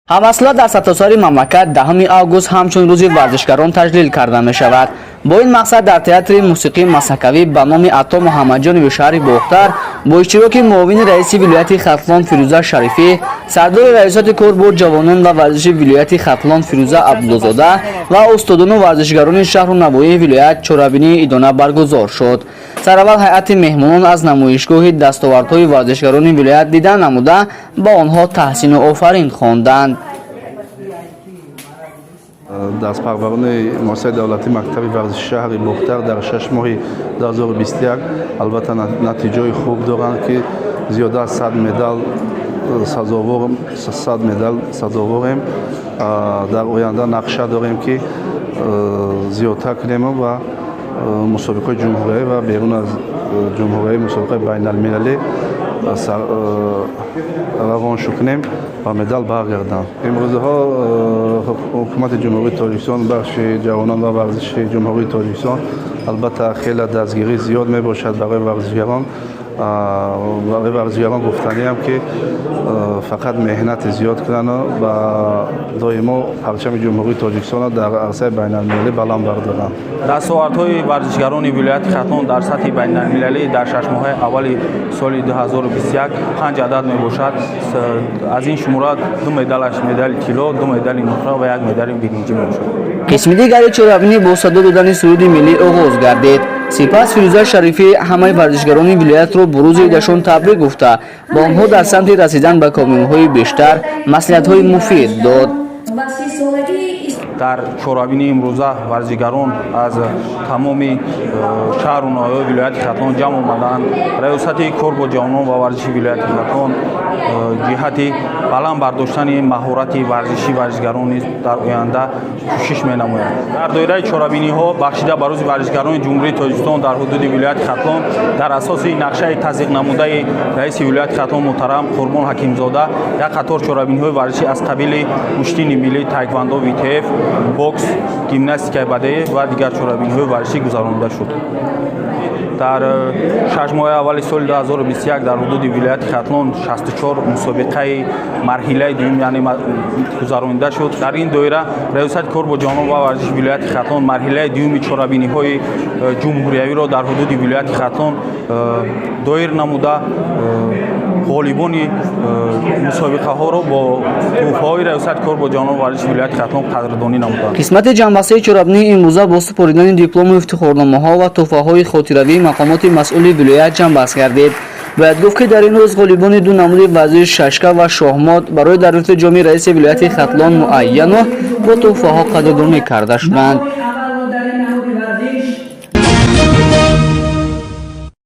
Ҳамасола дар сартосари мамлакат 10 август ҳамчун рӯзи варзишгарон таҷлил карда мешавад. Бо ин мақсад дар театри мусиқии мазҳакавӣ ба номи Атто Муҳаммадҷонови шаҳри Бохтар бо иштироки муовини раиси вилояти Хатлон Фирӯза Шарифӣ, сардори раёсати кор бо ҷавонон ва варзиши вилояти Хатлон Фирӯза Абдуллозода ва устодону варзишгарони шаҳру навоҳии вилоят чорабинии идона баргузор шуд. Сараввал ҳайати меҳмонон аз намоишгоҳи дастовардҳои варзишгарони вилоят дида намуда, ба онҳо таҳсину офарин хонданд. Дастпарварони муассисаи давлатии мактаби варзиши шаҳри Бохтар дар 6 моҳи 2021 албатта натиҷаҳои хуб доранд, ки зиёда аз 100 медал сазовор, 100 медал сазоворем. Дар оянда нақша дорем, ки зиёдтар кунем ва мусобиқаҳои ҷумҳуриявӣ ва берун аз ҷумҳуриявӣ, мусобиқаи байналмилалӣ равон шу кунем ва медал баргарданд. Имрӯзаҳо ҳукумати Ҷумҳурии Тоҷикистон, бахши ҷавонон ва варзиши Ҷумҳурии Тоҷикистон албатта хеле дастгирӣ зиёд мебошад барои варзишгарон. Барои варзишгарон гуфтаниам, ки фақат меҳнати зиёд кунанд ва доимо парчами Ҷумҳурии Тоҷикистонро дар арсаи байналмилалӣ баланд бардоранд. Дастовардҳои варзишгарони вилояти Хатлон дар сатҳи байналмилалӣ дар 6 моҳаи аввали соли 2021 панҷ адад мебошад. Аз ин шумора ду медалаш медали тилло, ду медали нуқра ва як медали биринҷӣ мебошад. Қисми дигари чорабинӣ бо садо додани суруди миллӣ оғоз гардид. Сипас Фирӯза Шарифӣ ҳамаи варзишгарони вилоятро бо рӯзи идашон табрик гуфта, ба онҳо дар самти расидан ба комёбиҳои бештар маслиҳатҳои муфид дод. Дар чорабинии имрӯза варзишгарон аз тамоми шаҳру ноҳияҳои вилояти Хатлон ҷамъ омаданд. Раёсати кор бо ҷавонон ва варзиши вилояти Хатлон ҷиҳати баланд бардоштани маҳорати варзишии варзишгарон низ дар оянда кӯшиш менамояд. Дар доираи чорабиниҳо, бахшида ба рӯзи варзишгарони Ҷумҳурии Тоҷикистон, дар ҳудуди вилояти Хатлон дар асоси нақшаи тасдиқнамудаи раиси вилояти Хатлон муҳтарам Қурбон Ҳакимзода як қатор чорабиниҳои варзишӣ аз қабили гӯштини миллӣ, таэквондо, ВТФ, бокс, гимнастикаи бадеӣ ва дигар чорабиниҳои варзишӣ гузаронида шуд. Дар 6 моҳаи аввали соли 2021 дар ҳудуди вилояти Хатлон 64 мусобиқаи марҳилаи дуюм, яъне гузаронида шуд. Дар ин доира раёсати кор бо ҷавонон ва варзиши вилояти Хатлон марҳилаи дуюми чорабиниҳои ҷумҳуриявиро дар ҳудуди вилояти Хатлон доир намуда, ғолибони мусобиқаҳоро бо тӯҳфаҳои раёсати кор бо ҷавонон ва варзиши вилояти Хатлон қадрдонӣ намуданд. Қисмати ҷамъбастаи чорабинии имрӯза бо супоридани диплому ифтихорномаҳо ва тӯҳфаҳои хотиравии мақомоти масъули вилоят ҷамъбаст гардид. Бояд гуфт, ки дар ин рӯз ғолибони ду намуди варзиш, шашка ва шоҳмот, барои дарёфти ҷоми раиси вилояти Хатлон муайяну бо тӯҳфаҳо қадрдонӣ карда шуданд.